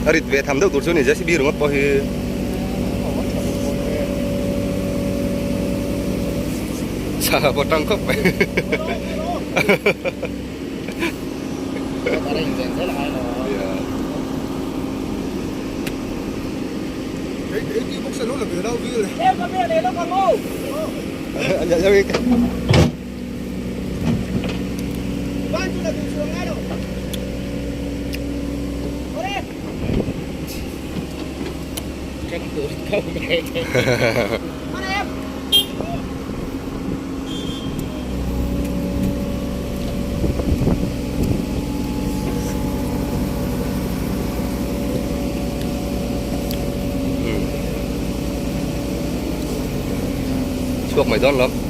A rit ve tham deuh tur chu a ni JCB ringawt pawh hi. Sa pawh tang khawp mai. Chhuak mai dawn lo.